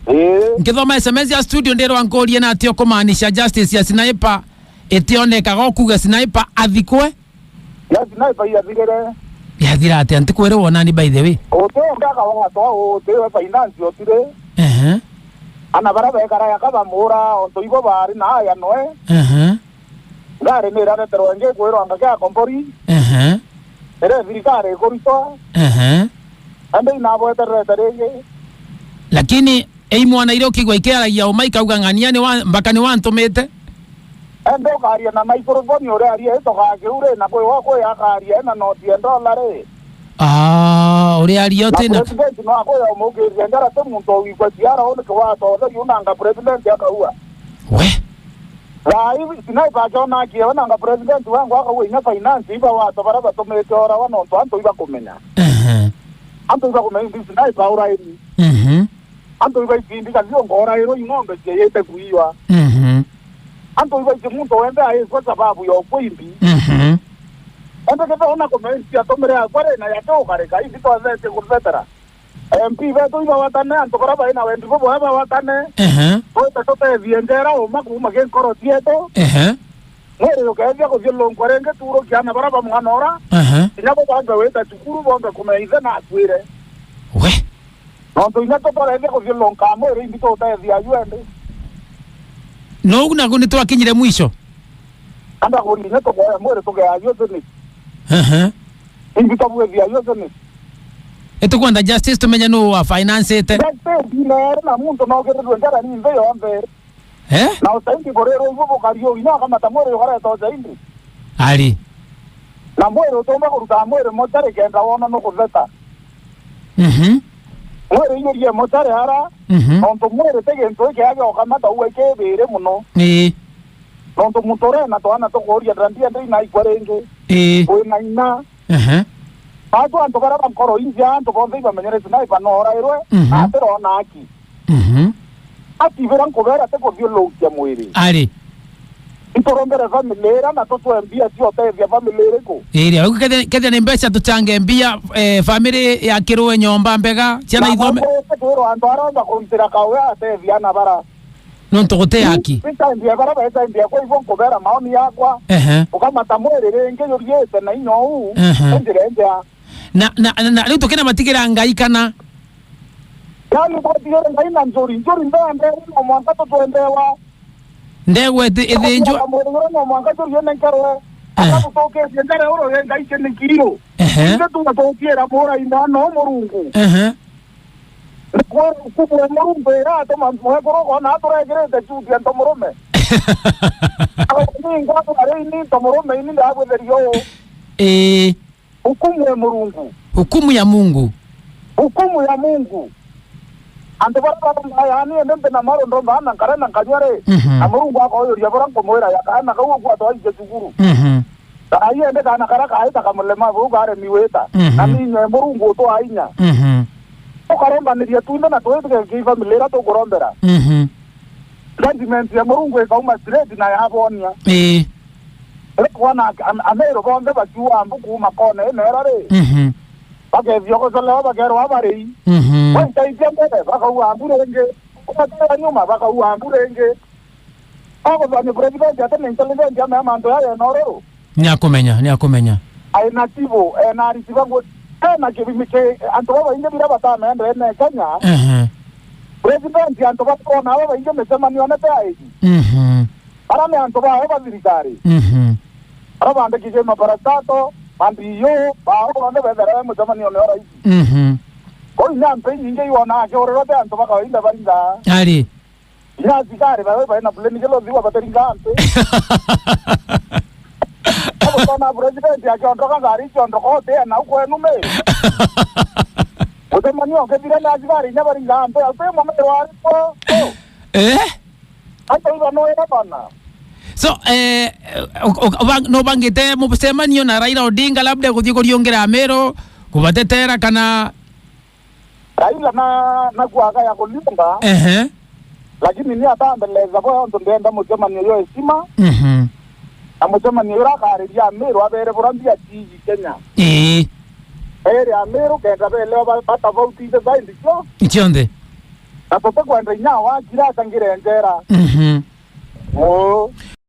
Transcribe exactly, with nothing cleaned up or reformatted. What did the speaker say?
Ii. Nkithoma S M S ya studio ndirwa nkurie na atio kumaanisha justice ya Sniper itionekaga, ukuga Sniper athikwe? Ya Sniper yathirire. Yathira atia? Ntikwire wonani, by the way. Uti ungi akawatwa, uti we finance utire. Ehe. Ana bara bekara yakabamura, ontu ibo bari na aya noe. Ehe. Ngari ni irareterwa ingi kwirwa ngaki ya kombori. Ehe. Ire thirikari ikuritwa. Ehe. Ende inabwetererete ringi. Lakini ei mwana iria ukigwa ikiaragia uma ikauga ng'ania ni wa, mpaka ni wantumite. Ende ukaria na microphone uria aria itokaa kiu ri, na kwi wa kwi akaria ena noti ya ndola ri. Ah, uria aria uti na president no akwira umukiria njara ti muntu owikwa ciara uni kiwatothe yu nanga president akaua. We. Thaa ii Sniper akiona akiewe nanga president wangu akauga inya finance iba wato bara batumite orawa nontu antu ibakumenya. Ehe. Antu ibakumenya ithi Sniper uraini. Mhm. Antu ibaicindi kathio ngorairwo ing'ombe cieyete kuiywa. Mhm. Antu ibaiti muntu wenthe aiswa sababu ya ukwimbi. Mhm. Ende ketha ona kumenya atumire akwa ri na yake ukareka ithi twethete kuthetera. M P betu ibawatane, antu bara bai na wendi buboe bawatane. Ehe. Twite tutethie njera uma kuuma ki nkoro cietu. Ehe. Mwiri ukethia kuthiurunkwa ringi turukia ana bara ba mwana ura. Ehe. Kinya bo bambe wita cukuru, bombe kumenya ithe na akwire. We. Nontu inya tutarethia kuthiurunka mwiri, imbi tutethia ayu endi. No ugu nagu ni twakinyire mwisho? Anda kuri inya tukoya mwiri tugeayu tini. Ehe. Imbi tubwithia ayu tini. Itukwenda justice tumenye nu wa finance ite. Justice nere na muntu no kirirwe njara ni nthi yonthe. Eh? Na usaindi buriro ibu bukari uginya ukamata mwiri ukareta usaindi. Ari. Na mwiri utumba kuruta mwiri mochari kenda wona nukutheta. Mhm. Mwiri inyurie mochari ara, mhm, nontu mwiri ti gintu ikiage ukamata uwe kibiri muno. Ii. Nontu muntu urena twana tukuria ndandia ndi inaikwa ringi. Ii. Wina ina. Ehe. Atu antu bara ba nkoro inthia, antu bonthe ibamenyerete na ibanorairwe, mhm, atirona aki. Mhm. Ati bira nkubera ti kuthiurukia mwiri. Ari. Iturombere family ira na tutwe mbia cia utethia family iriku? Iri, au kethia, kethia ni mbeca tuchange mbia, eh, family yakirwe nyomba mbega, ciana ithome. Kwirwa antu aromba kuntira kawe atethia ana bara. Nontu guti haki. Icambia bara becambia kwa ibo nkubera maoni yakwa. Ehe. Ukamata mwiri ringi yuriite na inya uu, ehe, njira njea. Na, na, na, na riu tukina matigira Ngai kana? Yani twatigire Ngai na njuri, njuri ndende, no mwanka tutwendewa. Ndegwa ithi-, ithinjwa. Mwiri ura no mwanka njuri ene nkerwe. Eh. Akagutukirie njara uru ye Ngai kini kiru. Ehe. Ithe tugatutira mura imwana o Murungu. Ehe. Ni kwira ukumu wa Murungu iratuma mwekuru ukona aturegirite cuti antu murume. Ni ngwatu ari ini nto murume ini ndagwitheria uu. Ii. Hukumu ya Murungu. Hukumu ya Mungu. Hukumu ya Mungu. Antu bara baromba yani ende mbe na maro ndomba na nkare na nkanywa ri. Mhm. Na Murungu akoyuria bara nkumwira ya kana kau kwa twaije cukuru. Mhm. Ai ende kana kara kaita kamulema bau karemi wita. Mhm. Na ninye Murungu utwa inya. Mhm. Tukarombaniria twinthe na twitike ki family ira tukurombera. Mhm. Judgment ya Murungu ikauma straight na yabonia. Ii. Ira kwona am-, Ameru bonthe bakiua mbu kuuma kona ino ira ri. Mhm. Bakethia gucolewa bakerwa bari. Mhm. Waitaitia mbere, bakaua mbu ringi. Ugatira nyuma, bakaua mbu ringi. Aguthania president ati ni intelligent ame ya mantu yaya eno ruru. Niakumenya, niakumenya. Aina tibo, ena ariti bangu, ena kibimi ki, antu babaingi bira batamendere ne Kenya. Ehe. President antu batona abo baingi micemanio ne te aiji. Mhm. Ara ni antu bao ba thirikari. Mhm. Ara bandikije maparastato, ma D O, bao bonthe bethere mucemanio ni o raisi. Mhm. Kwou inya mpe inyingi iwona akiurirwa te antu ba kawaida baringa. Ari. Inya asikari bawe baina plane kilo thiwa bateringa mpe. Abo tona president akiondoka ngari ciondoka ote na uko enume. Mucemanio ukethire na asikari inya baringa mpe, ate mumero ariko. Eh? Hata iba no era bana. So, eh, o-, o-, obang-, no bangite mucemanio na Raila Odinga, labda kuthii kuriungira Ameru, kubatetera kana? Raila na, na kuaga ya kuliunga. Ehe. Lakini ni atambeleza kwa ontu ndenda mucemanio yo heshima. Mhm. Na mucemanio ura akariria Ameru abere bura mbia ciji Kenya. Ii. Ere Ameru kenda belewa ba-, batafauti ite zaidi cio. Cionthe. Na papa kwenda inya wakira atangire njera. Mhm. Oo.